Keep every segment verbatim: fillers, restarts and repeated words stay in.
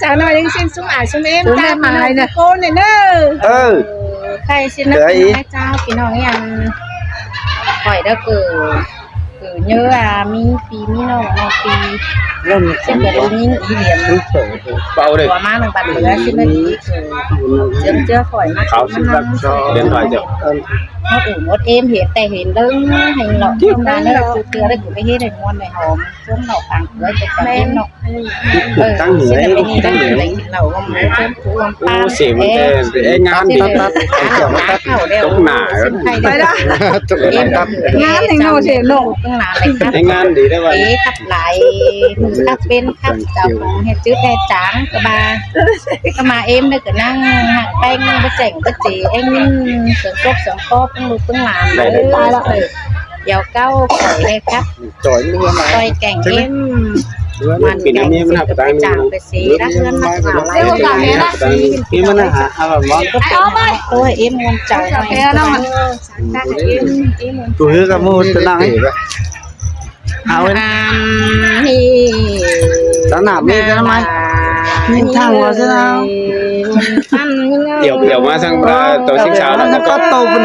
Chào nói đến xin súng ải súng êm. Súng ta êm mà ải nè. Cô này nơ. Ừ. Khay xin nói. Đấy. Nói chào phi ꞌnọng ăn. Khỏi đó cử, cử nhớ à, mi phi, mi ꞌnọng, ꞌnọng phi. Xin cử đi nhìn ý điểm. Bảo đây. Của má nông bát bữa xin nói đi cử. Dưỡng chưa khỏi má. Khảo xin bác cho. Điện thoại cho. Nó ủ một êm hiện tại hiện lưng, hành lọ. Không ra nữa, từ từ đây cử cái hết này, ngon này, hòm. Cuốn nọ pang ꞌcứa cho con ꞌnọng. Tăng người, tăng người. Ú, sỉ ꞌmắn ê, ê, ngán tắt tắt, tốc nả. Ngán thì ngô sỉ ꞌnọng. Ê, ngán đi đấy vậy. Ê, khắp lại, khắp bên, khắp chào phúng, hết chứ, cái tráng, cái ba. Cái mà em đây, cái năng, hạt bánh, cái chẻng, cái chỉ, em nhìn, sướng cốp, sướng cốp, cũng lụt, cũng làm. Đây, đây, đây. Dẻo cao, khỏi đây khắp. Chọi mưa mà. Chọi kẻng êm. Hoàn cảnh em nó hấp dẫn. Chàng phải xí đã hơn mà chào lại. Em mà hả, hả, mà. Ôi, em muốn chào hỏi. Tôi hứa cả một tấn năng ấy. Hảo ấy. Ăn hi. Tao nạp đi cho nó may. Nhìn thẳng vào xem nào. Yểu, yểu ꞌmá ꞌsướng, à, tổ chức sao đó. Nó có tàu vần.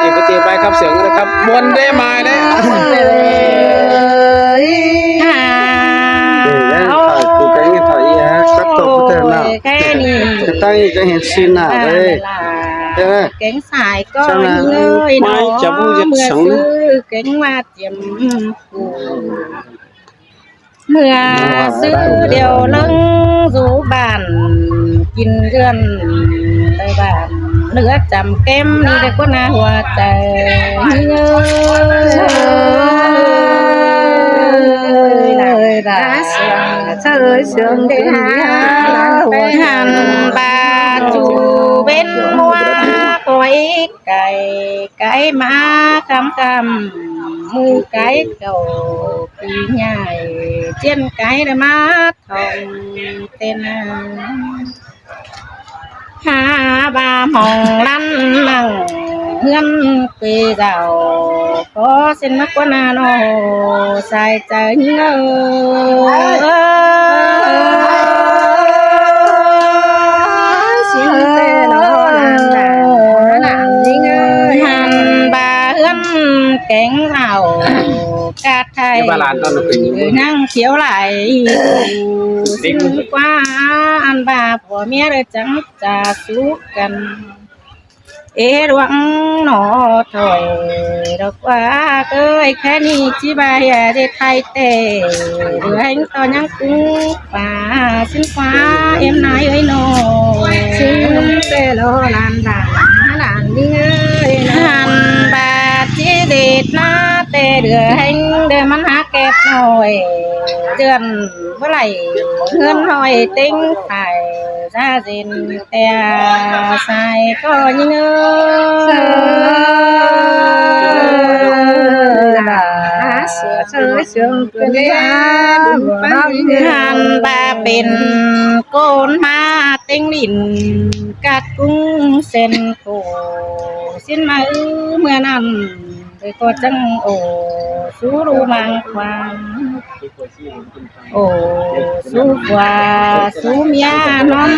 Thì có tiền bay khắp sướng rồi khắp buôn đê mai đấy. Ôi, đấy, phải từ cái điện thoại gì hả? Cắt tàu có thể nào. Cái này. Cái tay cái hiện xin nào đấy. Thế này. Kéng xài coi ơi, mai nó chả vui giật mưa sướng. Sư kéng hoa chiếm phủ. Mưa sư đều lưng rú bản, kin gươn, đời bản, lửa chăm kem, đi đây có na hua trời. Ơi, đã sướng, trời sướng, đi ha, hua hẳn bà chủ bên hoa, có ý cái, cái má khăm khăm, mư cái cầu, kỳ nhảy, chiên cái đôi má thòng tên. Há ba mong lăn nặng, hươn quê giàu, có xin mắc quân hà nội, sai trái ngơ. Xin tê nó làm đảng, làm đi ngơ. Hẳn ba hươn kéng giàu, cát thầy, năng thiếu lại. Xin qua ăn ba của mía rồi chẳng trả sú cần. Ê ruộng nó thôi, đó qua ơi, khen đi chi ba ya dê thay tê, đứa anh to nhắn cũng ba, xin qua em nói ơi nó. Xin tê lo lan đàn, lan đi ơi. Hẳn ba chi dệt na tê, đứa anh đứa mắn há kẹt nổi, dần bữa lạy hươn hỏi tính phải ra dên. Tia sai có những ơi là sửa sửa sướng quyền đi ăn hẳn ba bên côn ma tinh lìn cắt cung sen khổ xin mà ư mưa năm tôi có chẳng ổ sú đu mang khoan. Ổ sú qua sú mía nón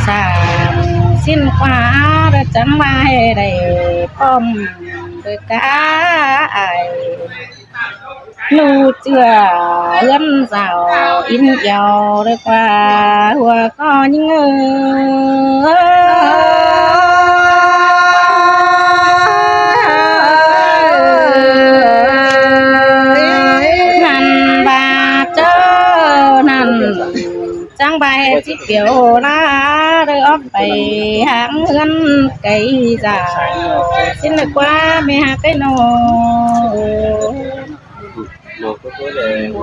sàng, xin qua đó chẳng mai đầy pom đôi cá ai. Lu chừa hươn rào in dẻo đôi qua hùa có những ơi. Hẳn ba chớ hẳn. Chang bai chít kiêu la đơ óp bai háng hươn cái già. Xin được qua mẹ hạt cái nô.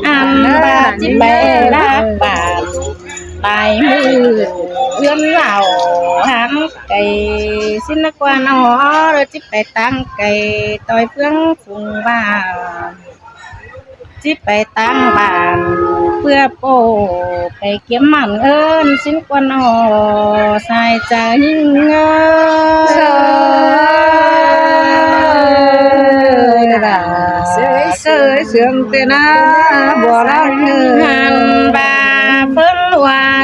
Ăn ba chít bai la ba bai mư hươn lào háng cái. Xin được qua nô đơ chít bai tăng cái tôi phương phùng ba. Chít bai tăng bản ꞌpưa ꞌpộ bai kiêm mẳn ơn xin quan họ sai cha hinh ơi. Sới sới sướng tên á bùa lắm. Hẳn ba phớn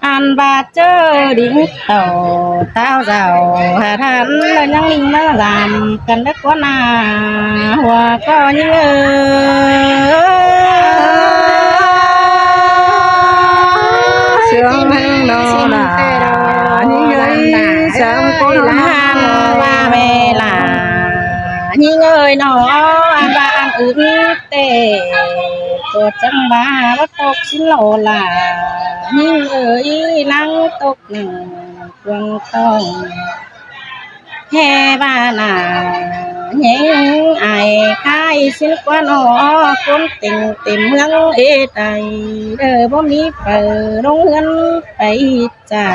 Ăn ꞌva ꞌchớ đin tảu táo dao hả than ꞌnhắng ꞌnhính ꞌmá dam căn đớc ꞌquá na hua ꞌcọ ꞌnhính ới. Sương ꞌhêng ꞌnọ ꞌnạ ꞌnhính ới, sương ꞌcốn ăn ꞌva ꞌme ꞌlạ ꞌnhính ới ꞌnọ, ăn ꞌva ăn ứn ꞌtẹ ꞌcọ chắng ꞌva báu tốc sính ꞌlạ ꞌnhính ới, ꞌláng tốc nẳng cuông tỏng ꞌhê ꞌva ꞌnạ ꞌnhính ai khái sính ꞌquá ꞌnọ, ꞌcốn têng têm ꞌmướng ế tai đơ báu ꞌmí phaư ꞌlống ꞌhướn pay chả.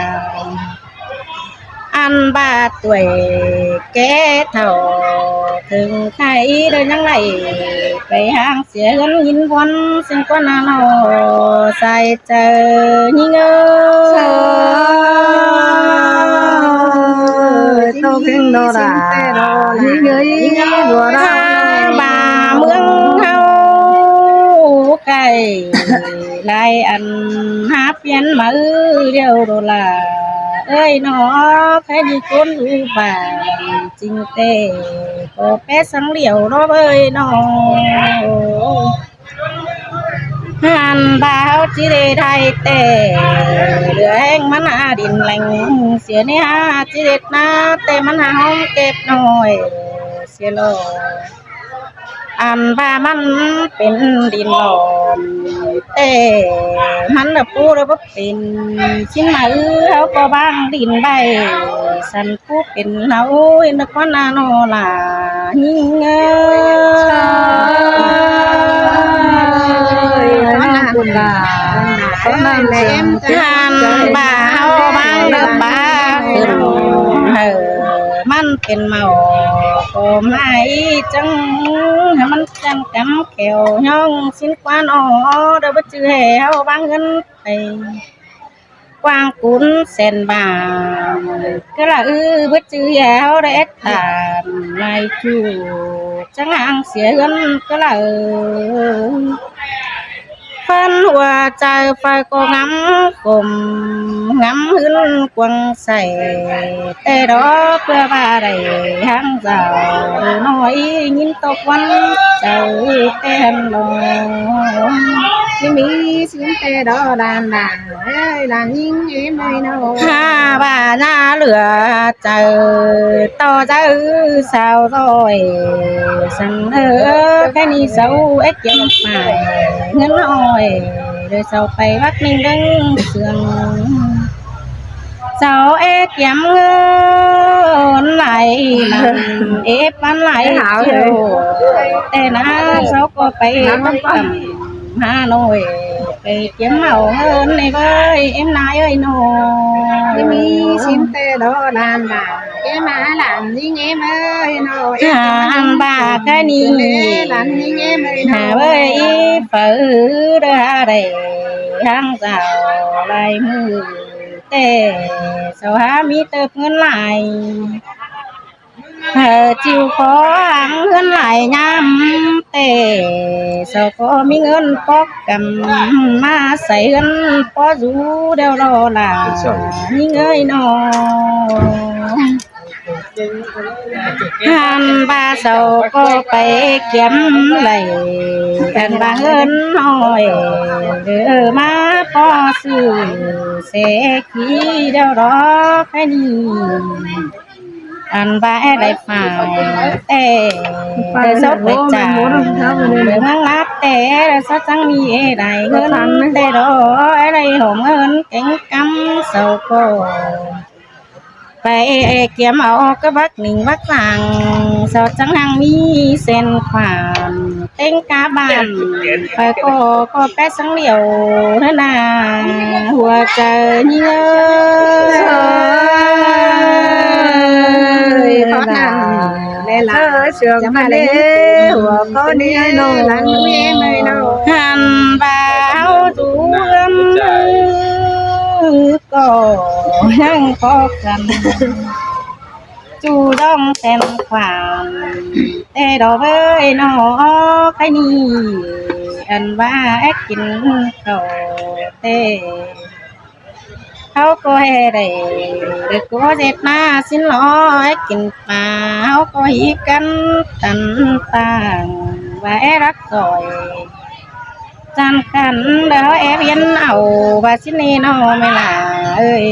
Ăn ꞌva tuổi ké thảu thửng khay đơ ꞌnhắng đảy pay ꞌháng sia ꞌhướn ꞌnghín ꞌvón sính ꞌquá ꞌnọ sai chaư ꞌnhính ới. Tốc ꞌhêng ꞌnọ ꞌnạ ꞌnhính ới, ꞌva ꞌmướng ꞌháu khay lai ăn hák piến máư điêu đô ꞌlạ ới ꞌnọ, khay đi ꞌcốn ꞌhụ bản chính ꞌtẹ ꞌcọ pé sắng điêu ꞌnọ ới ꞌnọ. Ăn ꞌva ꞌháu ꞌchí đảy thái ꞌtẹ ꞌlứa ꞌhéng ꞌmắn hả đin leng sia ꞌnị hả ꞌchí đảy ꞌná ꞌtẹ ꞌmắn hả ꞌhóm kép ꞌnọi sia ꞌlọ. Ăn ꞌva ꞌmắn pên đin lỏm ꞌtẹ ꞌmắn đa pú đa báu pên sính máư ꞌháu ꞌcọ báng đin ꞌvạy săn pú pên ꞌháu ꞌnhính ꞌquá ꞌnọ ꞌnọ ꞌlạ ꞌnhính ới. Ăn ꞌva ꞌháu báng đa bá khửn hảư ꞌmắn pên mau ꞌcọ ꞌmí chắng hảư ꞌmắn chắng cắm khẻo ꞌnhóng sính ꞌquá ꞌnọ đơ báu ꞌchư ꞌhê ꞌháu báng ꞌhướn pay quang cún sen bảng cá ꞌlạ ư báu ꞌchư ꞌhê ꞌháu đơ ét tản lai chu chắng ꞌháng sia ꞌhướn cá ꞌlạ ư. Phán hua chaư phaư ꞌcọ ngắm khổm ngắm ꞌhướn cuông sảy ꞌtẹ đó ꞌpưa ꞌva đảy ꞌháng dao ꞌnọi ꞌnhính tốc ꞌvón chaư ꞌtẹ ꞌhăn lo. ꞌChí ꞌmí sính ꞌtẹ đó đan đảng ới đan ꞌnhính ới ꞌmới ꞌnọ. Hả ꞌva ꞌná ꞌlứa chaư ꞌto chaư sau ꞌtoi săng ơ khay ꞌnị sau é kiêm phải ꞌngớn ꞌnọi đơ sau pay bắc ninh đớng sương. Sau é kiêm ꞌngớn lai lăng ép ꞌván lai chiêu ꞌtẹ ꞌná sau ꞌcọ pay bắc tẳng Hà Nội pay kiêm mau ꞌngớn ꞌnị ꞌvới ꞌếm lai ới ꞌnọ. ꞌChí ꞌmí sính ꞌtẹ đó đan đảng ꞌếm ꞌmá lăng ꞌnhính ới ꞌnọ. Hả ăn ꞌva khay ꞌnị lăng ꞌnhính ới ꞌnọ. Hả ꞌvới phaư đơ hả đảy ꞌháng dao lai ꞌmự ꞌtẹ sau hả ꞌmí tớp ꞌngớn lai. Hả ꞌchịu khó ꞌháng ꞌngớn lai ꞌnhám ꞌtẹ sau ꞌcọ ꞌmí ꞌngớn pók căm ꞌmá sai ꞌhướn ꞌpó dú đeo lo lả ꞌnhính ới ꞌnọ. Ăn ꞌva sau ꞌcọ pay kiêm đảy ăn ꞌva ꞌngớn ꞌnọi đơ ꞌmá ꞌpó ꞌsự ꞌsé kí đeo đó khay ꞌnị. Ăn ꞌva é đảy phải ꞌtẹ đơ sốt đảy chả đơ ꞌmướng lát ꞌtẹ đơ sốt chắng ꞌmí é đảy ꞌngớn ꞌtẹ đó é đảy hổm ꞌngớn kéng cắm sau ꞌcọ pay é kiêm au cá bắc ninh bắc sang sau chắng ꞌháng ꞌmí sen khoản téng cá bản pay ꞌcọ ꞌcọ pé sắng điêu ꞌhướn ꞌnạ hua chaư ꞌnhính ới. Sương ꞌmá lê hua ꞌcọ ꞌnị ới ꞌnọ. Ăn ꞌva ꞌháu dú ꞌhướn ꞌcọ ꞌháng khó khăn chu dong sen khoản ꞌtẹ đó ꞌvới ꞌnọ khay ꞌnị. Ăn ꞌva é kin khảu ꞌtẹ ꞌHáu ꞌcọ ꞌhê đảy, đảy ꞌcọ ꞌdệt ꞌmá ꞌsịn lo é kin ꞌmá, ꞌháu ꞌcọ hí căn tăn tang, ꞌva é lắc ꞌsội ꞌchang căn, đaư ꞌháu é ꞌviến au, ꞌva ꞌsịn ꞌnị ꞌnọ ꞌme lả ơi,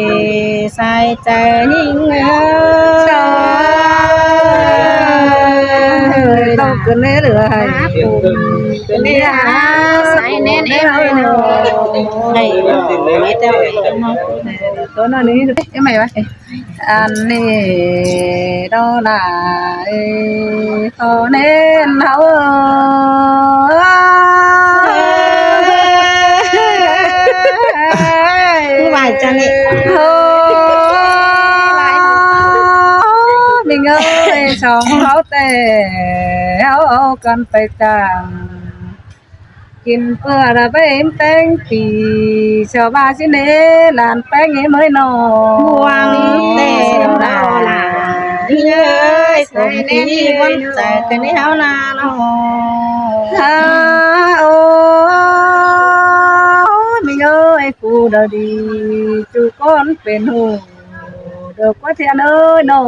sai chaư ꞌnhính ơi. Ơi, ꞌtố cơn ꞌnê lửa hả? Hả, cơn ꞌnê hả? Sai ꞌnê ꞌnê ơi ꞌnọ. Đảy, ꞌmí ꞌtẹ ơi ꞌnọ. ꞌTố ꞌnọ ꞌnị, ê, ꞌmí ꞌva ăn ꞌnị đó là, ê, khó nên háo. Không phải chăng ị? Ơ, mình ơi, sống háo tệ, háo, háo cần phải chàng. Kin ꞌpưa là báu ꞌếm ꞌpéng pi, sau ꞌva ꞌsịn ꞌnê lăn ꞌpéng ꞌếm ơi ꞌnọ. Huang tê xiêm đỏ là, ꞌnhính ơi, sai ꞌnê ꞌnhính ơi, ꞌvắn sai cơn ꞌnê háo na ꞌnọ. Hả, ơ, mình ơi, cu đa đi, cu con pên hùng. Được quá thiên ơi ꞌnọ.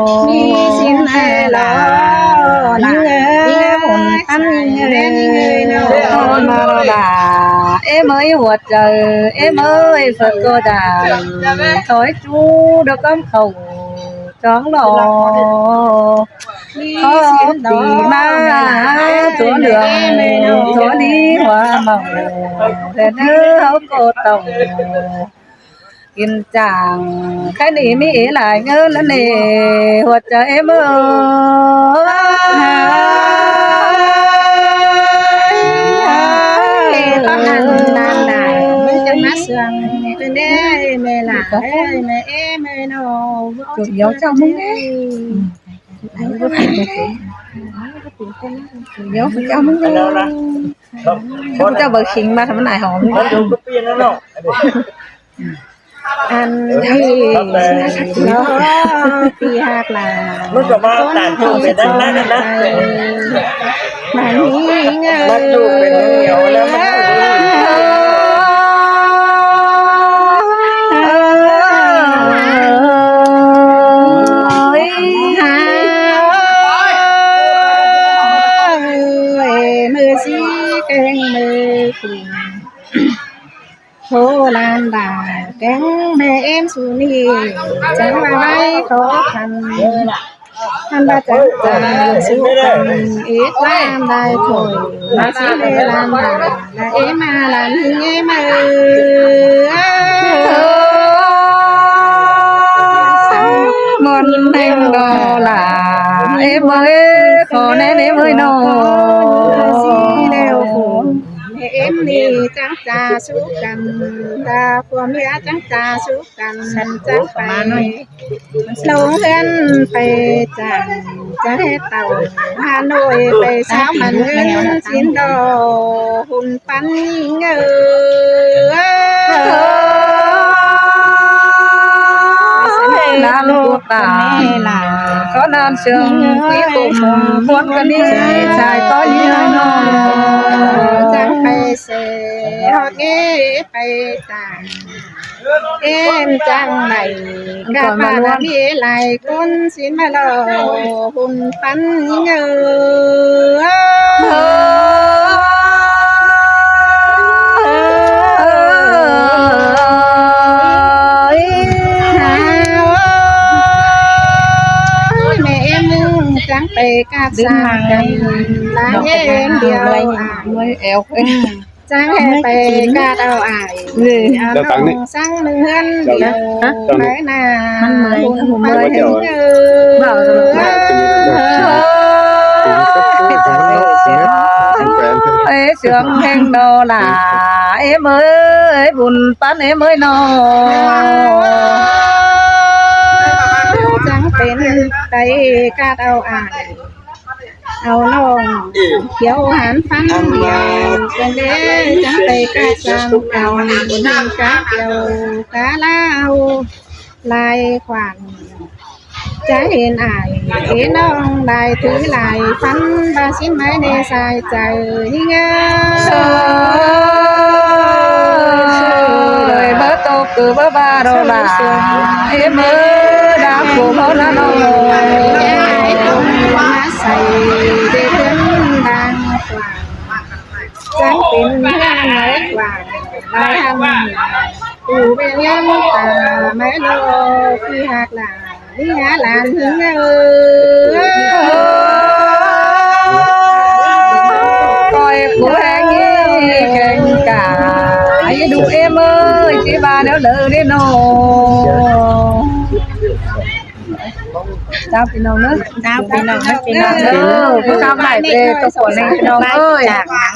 ꞌMí ꞌsịn ơi là, ꞌnhính ơi, ꞌnhính ơi, ꞌhôn tăn ꞌnhính ơi, ꞌnhính ơi ꞌnọ. Ôi, mà đó là, ꞌếm ơi, huột chaư, ꞌếm ơi, Phật cô đà, thôi chú được cắm khẩu chóng lo. Khó tỉ mà, chúa đường, chúa đi hoa mỏng, để đứa hấu cô tổng. Kin chàng, cái ꞌnị ꞌmí ế lai ꞌngớn ꞌnớ ꞌnị, huột chaư ꞌếm ơi. Ê, con ăn đàn đài, ꞌmí chắng ꞌmá sương, ꞌmí đe, ꞌmí lả, ê, ꞌmí ê, ꞌmí ꞌnọ. Chủ yếu chào mừng đấy. Chủ yếu chào mừng đấy. Chào bờ khính mà thằng này hòm. Ăn ꞌnị, nó ꞌpi hạt là ꞌmí ꞌcọ ꞌmá tản tụ pên ꞌnặn ꞌnặn ꞌnặn. Mà ꞌnhính ơi. Bắt tụ pên ꞌnặn nhiều lắm. Ơi, hả, ơi, mưa xí keng mưa cùng. Khổ lan đà kéng ꞌme ꞌếm su ni, chắng ꞌva ꞌvạy khó khăn. Ăn ꞌva chắng chả su căn, ế ꞌquám đai thôi, ꞌva xí ꞌme lan đà, là ế ꞌma lan ꞌnhính ꞌma ơi. Muôn ꞌhêng đó là ꞌếm ơi, khó nên ꞌếm ơi ꞌnọ. Xí leo khổ. Êm ꞌnị chắng chả su căn, ta khua ꞌmía chắng chả su căn, chắng pay. Lông ꞌhướn pay chắng, chắng ꞌhế tảu. Hà Nội pay sáo mẳn ꞌngớn ꞌsịn đó, hùn pắn ꞌnhính ơi. Nan quốc ta, có nan sương, quý cùng, muốn cái đi, sai có như nó. Chắng pay sáo, hót ꞌnê pay tả. Êm chắng đảy, cả ba là ꞌnị lai con xin mà lo, hùn pắn ꞌnhính ơi. Ôi, ꞌme ꞌếm chắng pay cát sang căn, là ꞌnhính ꞌêm điêu à. Eo. Chắng ꞌhế pay cát au ải. Ăn ꞌnọng sắng ꞌnưng ꞌhướn điêu. Hả? Pay na. Ăn mười. Ăn mười. Ăn mười. Bảo rồi. Ê, sương ꞌhêng đó là ꞌếm ơi, bun pắn ꞌếm ơi ꞌnọ. Chắng pên pay cát au ải. Au ꞌnọng, kiêu hán phắn điêu, chắng đế, chắng pay cát sang, au, bun hăng cá kiêu, cá ꞌláo, lai khoản. Chắng hên ải, ế ꞌnọng lai thứ lai phắn, ba sính mai ꞌnê sai chaư, ꞌnhính ơi. Ơi, bớt tô Ơ báu ba đo là êm ơ đa khổ khó na nô. Sai đê khuyến đang quảng. Sáng tín hương nói quảng. Nói hăm. Tù bên ngắm tà máy lô. Khi hạt là đi ngã làn hứng ơ. Coi của anh ấy khen cả. Ai đủ êm ơi, chị bà nếu lỡ đến nô. Chào พี่น้อง เนอะ เจ้าพี่น้อง เนอะ พี่น้อง เนอะ เออ ผู้สาวใหม่เป็นตัวฝนเลย พี่น้อง เอ้ย จากหนัง